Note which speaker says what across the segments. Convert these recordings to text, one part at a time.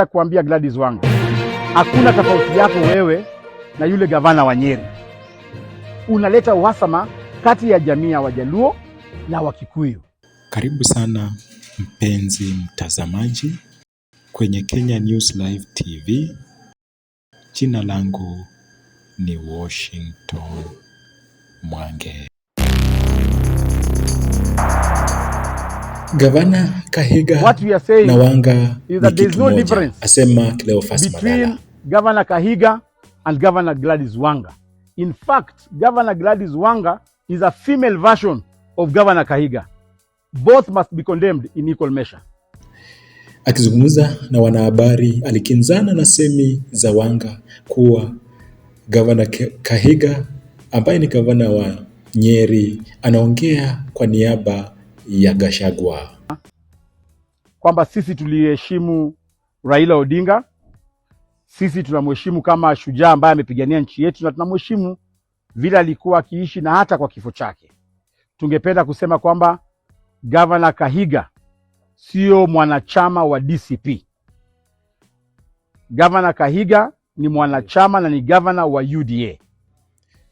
Speaker 1: Kuambia Gladys Wanga, hakuna tofauti yako wewe na yule gavana wa Nyeri. Unaleta uhasama kati ya jamii ya Wajaluo na Wakikuyu.
Speaker 2: Karibu sana mpenzi mtazamaji kwenye Kenya News Live TV. Jina langu ni Washington Mwange. Gavana Kahiga
Speaker 1: What we are saying
Speaker 2: na Wanga
Speaker 1: is that
Speaker 2: ni
Speaker 1: there is
Speaker 2: kitu
Speaker 1: no
Speaker 2: moja,
Speaker 1: difference
Speaker 2: asema Cleophas
Speaker 1: between
Speaker 2: Malala.
Speaker 1: Governor Kahiga and Governor Gladys Wanga. In fact, Governor Gladys Wanga is a female version of Governor Kahiga. Both must be condemned in equal measure.
Speaker 2: Akizungumza na wanahabari alikinzana na semi za Wanga kuwa Gavana Kahiga ambaye ni gavana wa Nyeri anaongea kwa niaba ya Gachagua.
Speaker 1: Kwamba sisi tuliheshimu Raila Odinga, sisi tunamheshimu kama shujaa ambaye amepigania nchi yetu na tunamheshimu vile alikuwa akiishi na hata kwa kifo chake. Tungependa kusema kwamba Governor Kahiga sio mwanachama wa DCP. Governor Kahiga ni mwanachama na ni governor wa UDA.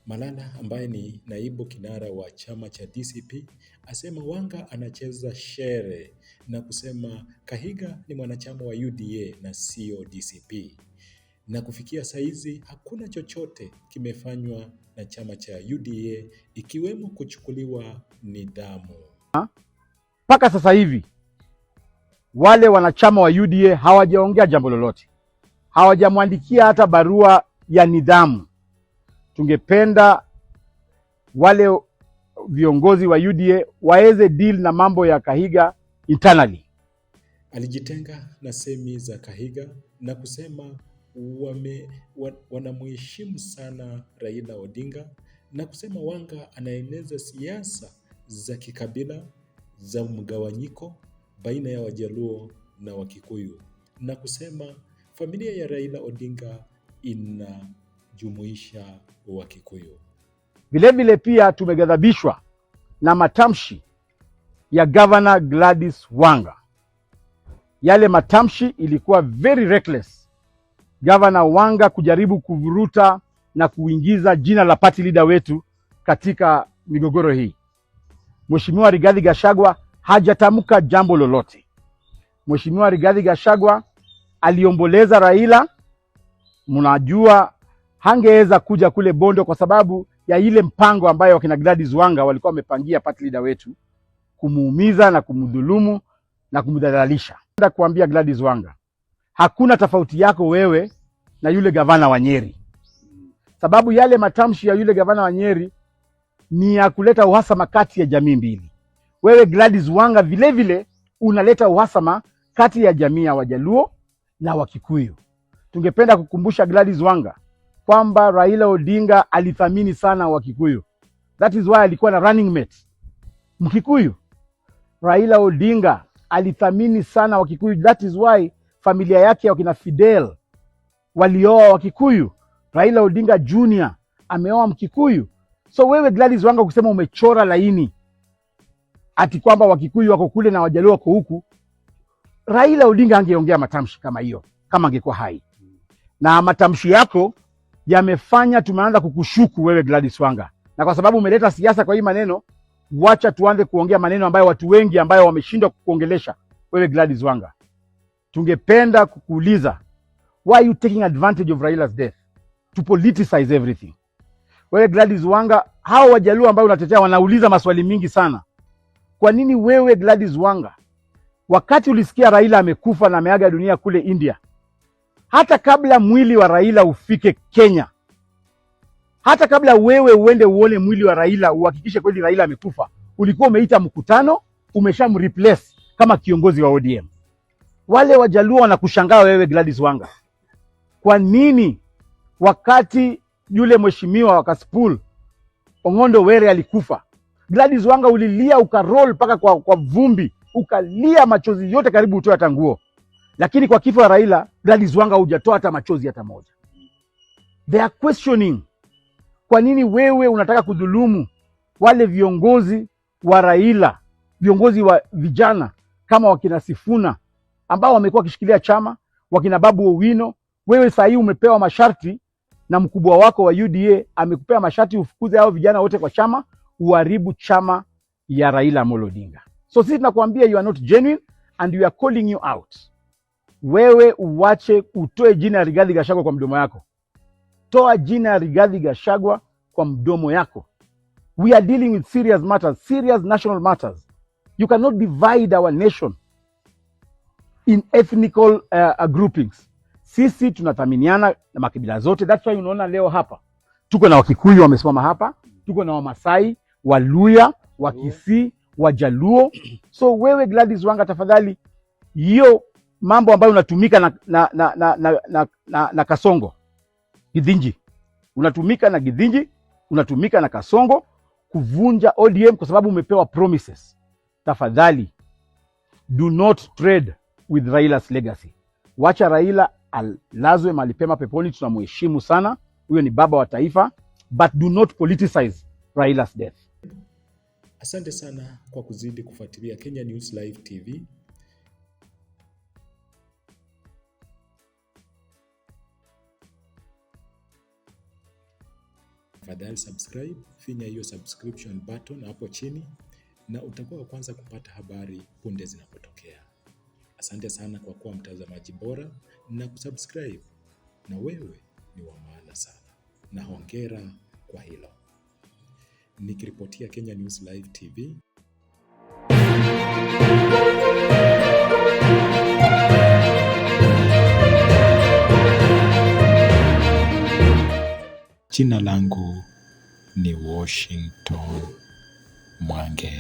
Speaker 2: Malala ambaye ni naibu kinara wa chama cha DCP asema Wanga anacheza shere na kusema Kahiga ni mwanachama wa UDA na sio DCP. Na kufikia saizi hakuna chochote kimefanywa na chama cha UDA ikiwemo kuchukuliwa nidhamu.
Speaker 1: Mpaka sasa hivi wale wanachama wa UDA hawajaongea jambo lolote, hawajamwandikia hata barua ya nidhamu. Tungependa wale viongozi wa UDA waweze deal na mambo ya Kahiga internally.
Speaker 2: Alijitenga na semi za Kahiga na kusema wanamheshimu sana Raila Odinga na kusema Wanga anaeneza siasa za kikabila za mgawanyiko baina ya Wajaluo na Wakikuyu na kusema familia ya Raila Odinga inajumuisha Wakikuyu.
Speaker 1: Vilevile pia tumeghadhabishwa na matamshi ya Governor Gladys Wanga. Yale matamshi ilikuwa very reckless. Governor Wanga kujaribu kuvuruta na kuingiza jina la party leader wetu katika migogoro hii. Mheshimiwa Rigathi Gachagua hajatamka jambo lolote. Mheshimiwa Rigathi Gachagua aliomboleza Raila, mnajua hangeweza kuja kule Bondo kwa sababu ya ile mpango ambayo wakina Gladys Wanga walikuwa wamepangia party leader wetu kumuumiza na kumdhulumu na kumdhalalisha. Nataka kuambia Gladys Wanga, hakuna tofauti yako wewe na yule gavana wa Nyeri, sababu yale matamshi ya yule gavana wa Nyeri ni ya kuleta uhasama kati ya jamii mbili. Wewe Gladys Wanga vile vile unaleta uhasama kati ya jamii ya Wajaluo na Wakikuyu. Tungependa kukumbusha Gladys Wanga kwamba Raila Odinga alithamini sana Wakikuyu. That is why alikuwa na running mate Mkikuyu. Raila Odinga alithamini sana Wakikuyu. That is why familia yake wakina Fidel walioa Wakikuyu. Raila Odinga Junior ameoa Mkikuyu. So wewe Gladys Wanga kusema umechora laini ati kwamba Wakikuyu wako kule na Wajaluo wako huku, Raila Odinga angeongea matamshi kama hiyo kama angekuwa hai, na matamshi yako yamefanya tumeanza kukushuku wewe Gladys Wanga, na kwa sababu umeleta siasa kwa hii maneno, wacha tuanze kuongea maneno ambayo watu wengi ambayo wameshindwa kukuongelesha wewe Gladys Wanga. Tungependa kukuuliza, why are you taking advantage of Raila's death to politicize everything? Wewe Gladys Wanga, hao Wajaluo ambao unatetea wanauliza maswali mingi sana. Kwa nini wewe Gladys Wanga, wakati ulisikia Raila amekufa na ameaga dunia kule India, hata kabla mwili wa Raila ufike Kenya, hata kabla wewe uende uone mwili wa Raila uhakikishe kweli Raila amekufa, ulikuwa umeita mkutano, umeshamreplace kama kiongozi wa ODM. Wale Wajaluo wanakushangaa wewe Gladys Wanga, kwa nini wakati yule mheshimiwa wa Kasipul Ong'ondo Were alikufa, Gladys Wanga ulilia ukaroll mpaka kwa vumbi, ukalia machozi yote karibu utoe hata nguo, lakini kwa kifo ya Raila, Gladys Wanga hujatoa hata machozi hata moja. They are questioning kwa nini wewe unataka kudhulumu wale viongozi wa Raila, viongozi wa vijana kama wakina Sifuna ambao wamekuwa wakishikilia chama, wakina Babu Owino. Wewe saa hii umepewa masharti na mkubwa wako wa UDA amekupea masharti ufukuze hao vijana wote kwa chama, uharibu chama ya Raila Amolo Odinga. So sisi tunakuambia you are not genuine and we are calling you out. Wewe uwache, utoe jina ya Rigathi Gachagua kwa mdomo yako. Toa jina ya Rigathi Gachagua kwa mdomo yako. We are dealing with serious matters, serious national matters. You cannot divide our nation in ethnical groupings. Sisi tunathaminiana na makabila zote. That's why unaona leo hapa tuko na Wakikuyu wamesimama hapa, tuko na Wamasai, Waluya, Wakisii, Wajaluo. So wewe Gladys Wanga, tafadhali, hiyo mambo ambayo unatumika na Kasongo Githinji, unatumika na Githinji, unatumika na Kasongo kuvunja ODM kwa sababu umepewa promises. Tafadhali do not trade with Raila's legacy. Wacha Raila alazwe mahali pema peponi, tunamheshimu sana, huyo ni baba wa taifa, but do not politicize Raila's death.
Speaker 2: Asante sana kwa kuzidi kufuatilia Kenya News Live TV. Tafadhali subscribe, finya hiyo subscription button hapo chini na utakuwa wa kwanza kupata habari punde zinapotokea. Asante sana kwa kuwa mtazamaji bora na kusubscribe, na wewe ni wa maana sana, na hongera kwa hilo. Nikiripotia Kenya News Live TV. Jina langu ni Washington Mwange.